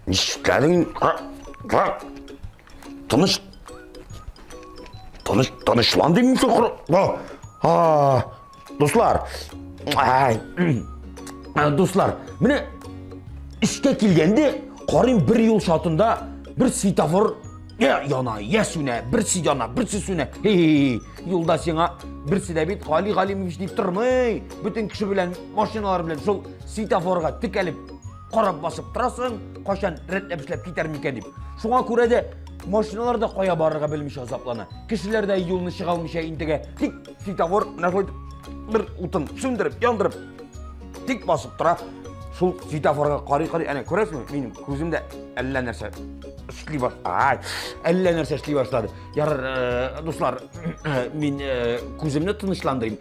Нишләдең? Тыныч. Тыныч, тынычлан дим. Дуслар. Дуслар, менә эшкә килгәндә карыйм, бер юл чатында бер светофор я яна, я сүнә, берсе яна, берсе сүнә. Хи, юлда сиңа берсе дә бит Гали Галимович дип тормый. Бөтен кеше белән, машиналар белән шул светофорга текәлеп карап басып торасың, кайчан рәтләп эшләп китәр микән дип. Шуңа күрә дә машиналар да кая барырга белмичә азаплана. Кешеләр дә юлны чыга алмыйча интегә. Тик светофор менә шулай бер утын сүндереп, яндырып тик басып тора. Шул светофорга карый-карый, әнә күрәсеңме, минем күзем дә әллә нәрсә эшли башлады. Әллә нәрсә эшли башлады. Ярар, дуслар, мин күземне тынычландырыйм,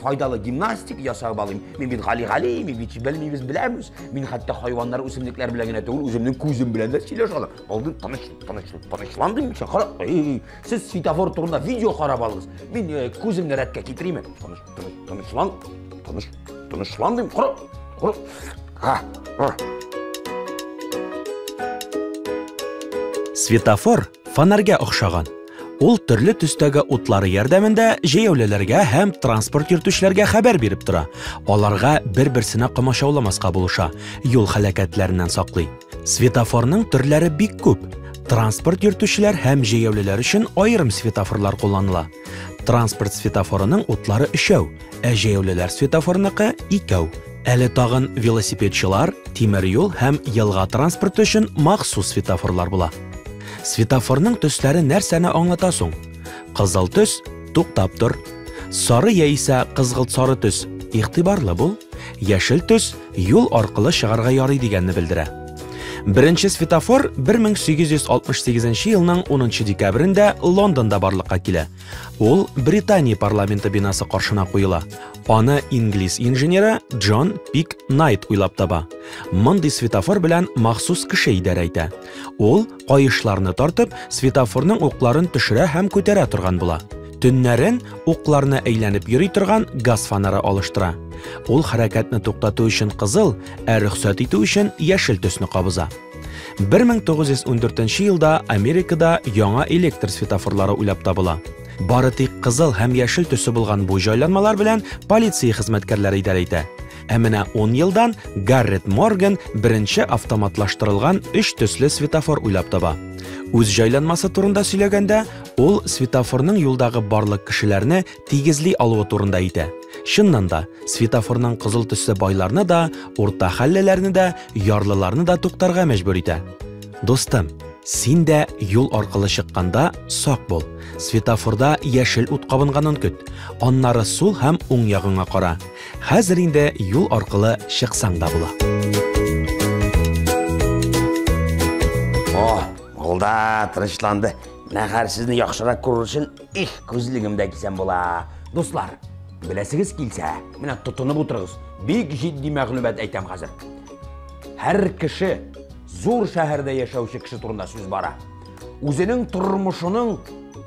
файдалы гимнастик ясап алыйм. Мин бит Гали Гали, мин бит белмибез, беләбез. Мин хәтта хайваннар, үсемлекләр белән генә түгел, үземнең күзем белән дә сөйләшә алам. Алды тыныч, тыныч, тынычландым. Кара, сез светофор турында видео карап алыгыз. Мин күземне рәткә китерим. Тыныч, тыныч, тынычлан, тыныч, тынычландым. Кара, кара. Ха, ха. Светофор фонарьга охшаган. Ул төрле төстәге утлары ярдәмендә җәяүлеләргә һәм транспорт йөртүчеләргә хәбәр биреп тора. Аларга бер-берсенә комачауламаска булыша, юл һәлакәтләреннән саклый. Светофорның төрләре бик күп. Транспорт йөртүчеләр һәм җәяүлеләр өчен аерым светофорлар кулланыла. Транспорт светофорының утлары өчәү, ә җәяүлеләр светофорыныкы икәү. Әле тагын велосипедчылар, тимер юл һәм елга транспорты өчен махсус светофорлар була. Светофорның төсләре нәрсәне аңлата соң? Кызыл төс туктап тор. Сары яисә кызгылт сары төс игътибарлы бул. Яшел төс юл аркылы чыгарга ярый дигәнне белдерә. Беренче светофор 1868 елның 10 декабрендә Лондонда барлыкка килә. Ул Британия парламенты бинасы каршына куела. Аны инглиз инженеры Джон Пик Найт уйлап таба. Мондый светофор белән махсус кеше идарә итә. Ул каешларны тартып, светофорның укларын төшерә һәм күтәрә торган була. Төннәрен укларны әйләнеп йөри торган газ фонары алыштыра. Ул хәрәкәтне туктату өчен кызыл, ә рөхсәт итү өчен яшел төсне кабыза. 1914 елда Америкада яңа электр светофорлары уйлап табыла. Бары тик кызыл һәм яшел төсе булган бу җайланмалар белән полиция хезмәткәрләре идарә итә. Ә менә 10 елдан Гаррет Морган беренче автоматлаштырылган өч төсле светофор уйлап таба. Үз җайланмасы турында сөйләгәндә, ул светофорның юлдагы барлык кешеләрне тигезли алуы турында әйтә. Чыннан да, светофорның кызыл төсе байларны да, урта хәллеләрне дә, ярлыларны да туктарга мәҗбүр итә. Дустым, син дә юл аркылы чыкканда сак бул. Светофорда яшел ут кабынганын көт. Аннары сул һәм уң ягыңа кара. Хәзер инде юл аркылы чыксаң да була. О, булды, тынычланды. Менә хәзер сезне яхшырак күрер өчен, их, күзлегем дә кисәм була. Дуслар, беләсегез килсә, менә тотынып утырыгыз. Бик җитди мәгълүмат әйтәм хәзер. Һәр кеше зур шәһәрдә яшәүче кеше турында сүз бара. Үзенең тормышының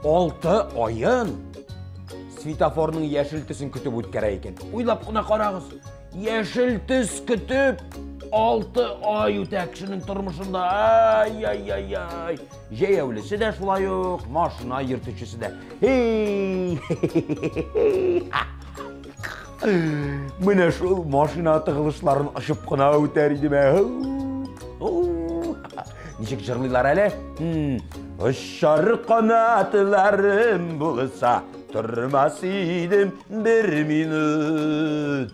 6 аен светофорның яшел төсен көтеп үткәрә икән. Уйлап кына карагыз. Яшел төс көтеп 6 ай үтә кешенең тормышында. Ай-яй-яй-яй. Җәяүлесе дә шулай ук, машина йөртүчесе дә. Эй! Менә шул машина тыгылышларын очып кына үтәр идем. Ничек җырлыйлар әле? Очар канатларым булса, тормас идем бер минут.